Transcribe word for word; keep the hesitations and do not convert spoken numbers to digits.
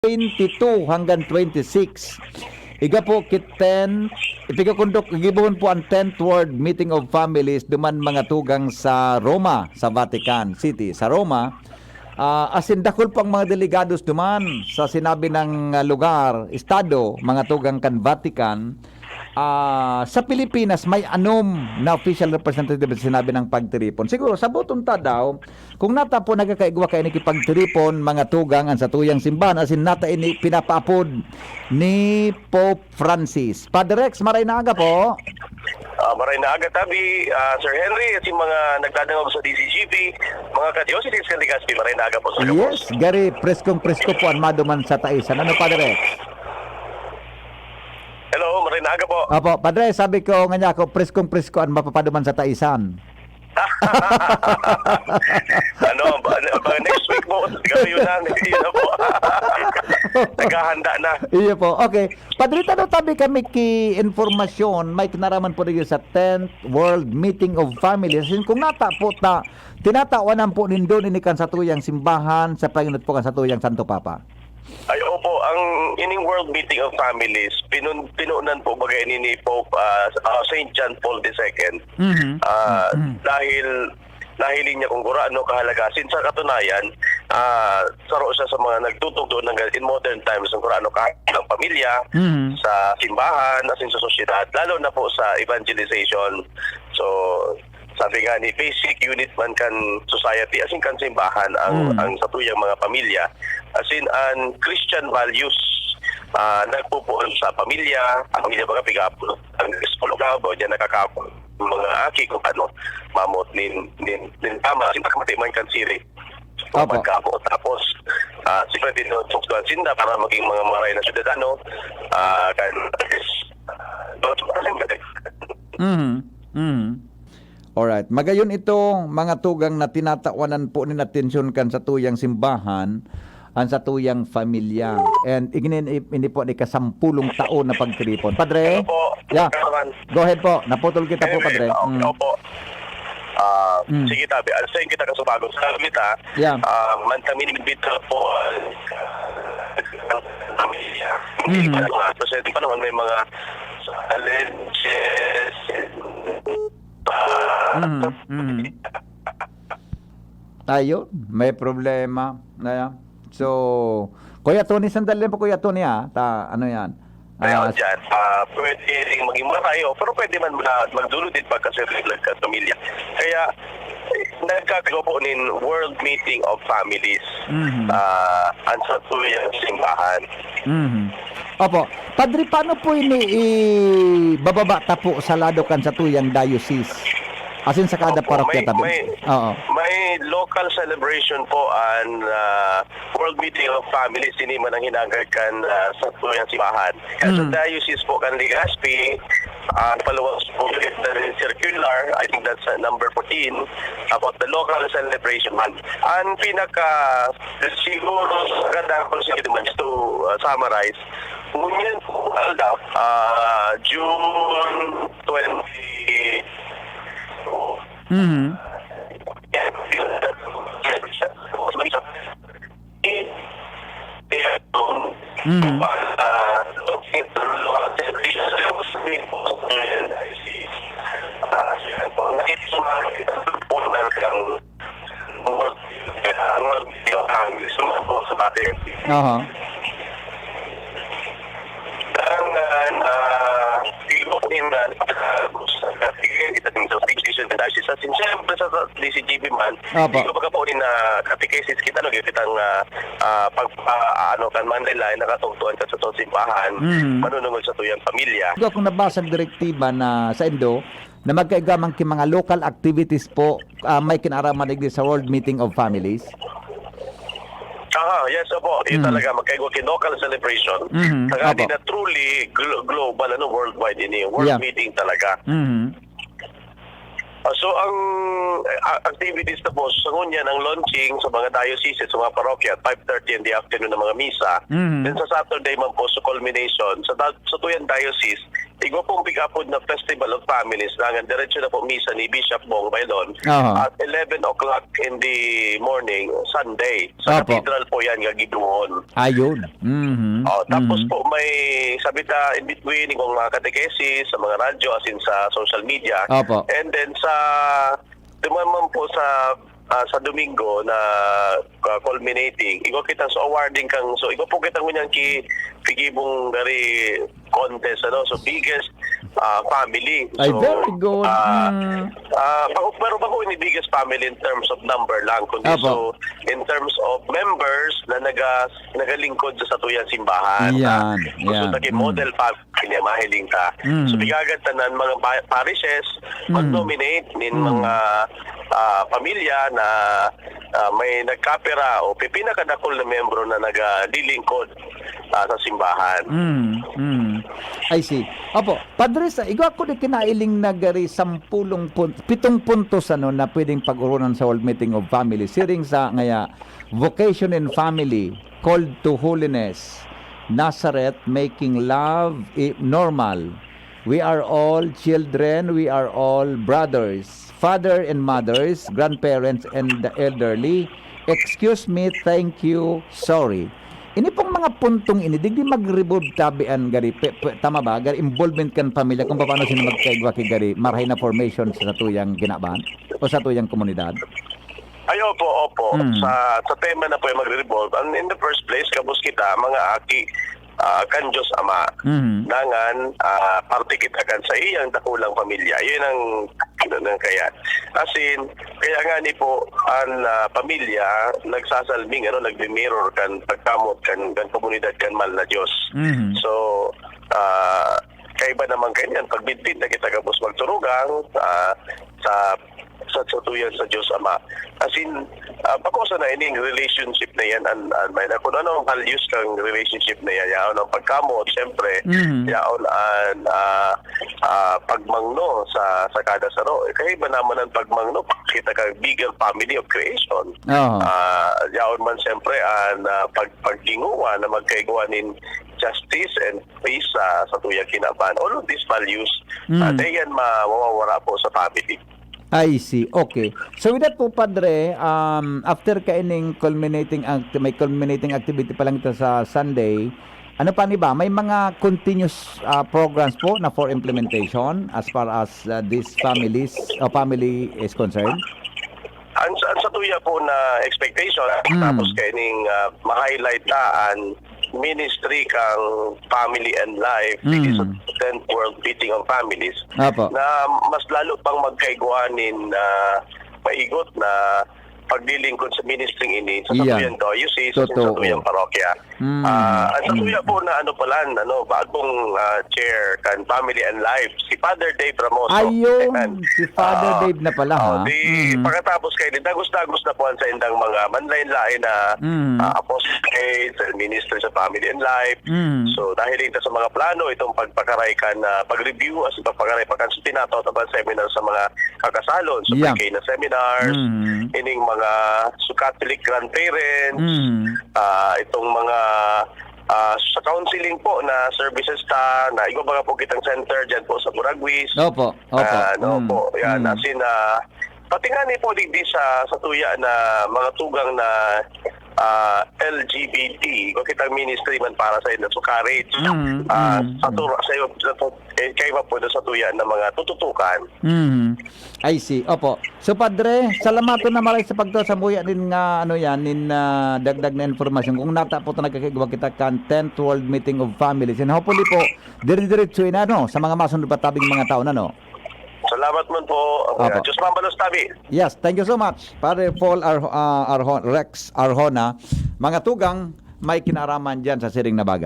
twenty-two hanggang twenty-six. Iga po ki ten, ipigakondok, igibohon po ang tenth World Meeting of Families duman mga tugang sa Roma, sa Vatican City. Sa Roma, ah, asin dakul po ang mga delegados duman sa sinabi ng, ah, lugar, estado, mga tugang kan Vatican. Ah, sa Pilipinas, may anom na official representative sa sinabi ng pagtiripon. Siguro, saboton ta daw, kung nata po nagkakaigwa kaini ki pagtiripon, mga tugang, ang satuyang simbahan, asin nata ini pinapaapod ni Pope Francis. Padre Rex, maray na aga po. Ah, maray na aga, Tabi, ah, Sir Henry, at yung mga nagdadangog sa D Z G P, mga ka-Diocese kan Legazpi, maray na aga po sa Yes, gari, preskong-presko po ang maduman sa taisan. Ano, Padre Rex? Hello, maray na aga po. Opo, Padre, sabi ko nga niya ako, preskong-presko ang mapapaduman sa taisan. Ano, ba, ba, next week po, gawin yun na, hindi na po. Naghahanda na. Iyo po. Okay. Padre, tano tabi kami ki informasyon, may kinaraman po rin sa tenth World Meeting of Families. Asin kung nata po ta, tinatawanan po nindo ini kan satuyang simbahan sa panginot po kan satuyang Santo Papa. Ay, opo, ang ining World Meeting of Families, pinun, pinunan po bagay ni, ni Pope ah, ah, Saint John Paul the Second. Mhm. Ah, Mhm. Dahil nahiling niya kung gurano kahalaga. Since sa katunayan, ah, saro siya sa mga nagtutugdo ng in modern times ng gurano kahalaga ng pamilya, Mhm. sa simbahan, asin sa sosyedad, lalo na po sa evangelization. So, sabi nga ni, basic unit man kan society, asin kan simbahan, ang, Mm. ang satuyang mga pamilya. Asin, ang Christian values, ah, nagpupuon sa pamilya, ang pamilya baga pigapo, ang eskolog na ba, diyan nakakapo, mga aki, kung ano, mamot nin, nin, nin tama, asin pagkamati man kan siri. Opo. Magkapo, tapos, ah, siyempre, tinutugtuan sinda para maging mga maray na syudadano, ah, kan, Mhm. Mhm. Alright. Magayon ito, mga tugang na tinatawanan po nin atensyon kan satuyang simbahan, ang satuyang pamilya. And iginin, ini po ni kasampulong taon na pagtiripon. Padre? Hello po. Yeah. Kawan. Go ahead po. Naputol kita po, Anyway, Padre. okay, Mm. opo. Ah, Mm. Sige, tabi. Ang sa kita kasubago sa kita, Yeah. ah, mantamin imbita po, ah, pamilya. Mhm. Kasi di pa naman may mga challenges. Mhm. Mhm. Ayun, may problema. Ayan. So, Kuya Tony, sandali po, Kuya Tony, ah. Ta, ano yan? Kaya Ah, dyan, ah, pwede rin maging marayo, pero pwede man na magdulot din pagkasiriglag ka pamilya. Kaya, eh, nagkagawa po nin World Meeting of Families, Mhm. ah, ang satuyang simbahan. Mhm. Opo. Padre, paano po ini ibababa ta po sa lado kan satuyang diocese? Asin sa kada Opo, parokya may, tabi. may, Oo. may local celebration po ang ah, World Meeting of Families, ini man ang hinagad kan ah, satuyang simbahan. Kaya sa Mm. diocese po kan Legazpi, ah, paluwas po rin circular, I think that's ah, number fourteen, about the local celebration month. Ang pinaka, siguro, kadakol sa naman, just to ah, summarize, ngunyan po, aldaw, ah, June twenty, Mhm. Mhm. Aha. Dangan, ah, siguro po yung, ah, sa, sa, sa, sa, siyempre sa, sa D C G B man, Opo. siguro baka po rin na catechesis kita, no, yung kitang, ah, ah, pag, ah, ano, kan Manila, ay nakatungtuan ka sa itong simbahan, Mhm. manunungod sa tuyang pamilya. Ako nabasag direktiba na sa Indo na magkaiga man ki mga local activities po, ah, may kinaraman digdi sa World Meeting of Families. Aha, yes, opo. Yun Mhm. talaga, magkaigo ki local celebration. Mhm, Saka opo. di na truly glo- global, ano, worldwide ini. World Yeah. meeting talaga. Mhm. Ah, so, ang ah, activities na po, sa ngunyan, ang launching sa mga diocese, sa mga parokya, at five thirty in the afternoon ng mga misa. Mhm. Then sa Saturday man po, sa culmination, sa, ta- sa Tuyan Diocese, Igwa pong pick-up na Festival of Families, dangan diretso na po misa ni Bishop Bong Bailon Aha. at eleven o'clock in the morning, Sunday. Sa Opo. Cathedral po yan, Gagiduon. Ayun. Mhm. Oh, tapos Mhm. po may sabita in between, yung mga catechesis, sa mga radyo, as in sa social media. Opo. And then sa, duman man po sa, ah, sa Domingo na, ah, culminating, igwa kita sa awarding kang, so igwa po kita ngunyan ki, kigibong gari contest, ano, so biggest, ah, family. Ay, So, very good. ah, Mm. ah, bako, pero bako ini biggest family in terms of number lang, kundi Opo. so in terms of members na naga-, nagalingkod sa satuyang simbahan. Yan, So, yan. naging Mm. model family niya, mahiling ka. Mm. So, bigagan tanan mga pa-, parishes, Mm. mag-nominate nin Mm. mga, ah, pamilya na, ah, may nagkapira o pi-, pinakadakul na miyembro na nagalilingkod, ah, sa simbahan. Mm, mm. I see. Opo, Padre, sa igwa ko di kinailing na gari sampulong pun-, pitong puntos, ano, na pwedeng pag-oronan sa World Meeting of Families. Siring sa ngaya, vocation in family, called to holiness, Nazareth, making love i-, normal. We are all children, we are all brothers, father and mothers, grandparents and the elderly. Excuse me, thank you, sorry. Ini pong mga puntong ini, digdi mag-revolve tabi an gari, pe-, pe-, tama ba? Gari involvement kan pamilya kung paano sila magkaigwa ki gari, marahay na formation sa satuyang kinaban o satuyang komunidad? Ay, opo, opo. Mm. Sa, sa tema na po yung magre-revolve. And in the first place, kabos kita, mga aki, ah, kan Diyos Ama. Mhm. Dangan, ah, parte kita kan sa iyang dakulang pamilya. Yun ang, ang kaya. As in, kaya nga ni po, ang, ah, pamilya, nagsasalming, ano, nagmi-mirror kan pagkamot, kan, kan komunidad, kan mahal na Diyos. Mhm. So, ah, kaiba naman kanyan, pag midpit na kita gabos magturugang, ah, sa, sa, sa tuyan sa Diyos Ama. As in, ah, bako sana ining relationship na yan, an, an, may na, kung ano ang values kang relationship na yan, yaon ang pagkamot, siyempre, Mhm. yaon an, ah, ah, pagmangno sa, sa kada saro. Kaiba naman ang pagmangno, kita ka bigger family of creation. Oo. Ah, yaon man siyempre an, ah, pag-, pagginguwa na magkaigwa nin justice and peace sa, sa tuyang kinaban. All of these values, Mm. ah, di yan ma-, mawawara po sa family. I see. Okay. So with that po, Padre, um, after kaining culminating act-, may culminating activity pa lang ito sa Sunday, ano pa ni ba? May mga continuous, ah, programs po na for implementation as far as, ah, this families, o family is concerned? Ang, ang sa tuya po na expectation, Mm. tapos kaining, ah, ma-highlight ta an ministry kang family and life, Mm. digdi sa tenth World Meeting of Families, Apo. na mas lalo pang magkaigwa nin, ah, maigot na paglilingkod sa ministry ini sa Iyan. satuyang diocese, sa Totoo. satuyang parokya. Mm. Ah, ang Mm. satuya po na ano pala, ano, bagong, ah, chair kan Family and Life, si Father Dave Ramoso. Ayun, Ayan. si Father Ah, Dave na pala, oh, ha? di, Mm. pagkatapos kaini, dagos-dagos na po ang sa indang mga manlain-lain na, Mm. ah, apostlate, ministry sa Family and Life. Mm. So, dahil ito sa mga plano, itong pagpakaray kan, ah, pag-review, as in pagpakaray pa kan sa tinatawag na seminar sa mga kakasalon, sa Yeah. pre-K na seminars, Mm. ining mga su-, Catholic grandparents, Mm. ah, itong mga, ah, sa counseling po na services ta, na iba mga po kitang center dyan po sa Buraguis. Opo, opo. Ah, ano Mm, po, yan. mm. As in, ah, pati nga ni po digdi sa, sa tuya na mga tugang na, ah, L G B T, kung kitang ministry man para sa inyo, so courage. Mm, Ah, mm, sa mm. turo, sa iyo, sa tu-, eh, kayo po sa tuya na mga tututukan. Mm. I see. Opo. So, Padre, salamaton na maray sa pagtuwa sa muya nin nga, ano yan, nin, ah, dagdag na impormasyon. Kung nata po ito, nagkakaigwa kita kan tenth World Meeting of Families. And hopefully po, dire-diretso in, ano, sa mga masunod pa tabing mga taon, ano? Salamat man po. Opo. Diyos mambalos tabi. Yes, thank you so much, Padre Paul Ar-, ah, Arho-, Rex Arjona. Mga tugang, may kinaraman dyan sa siring na bagay.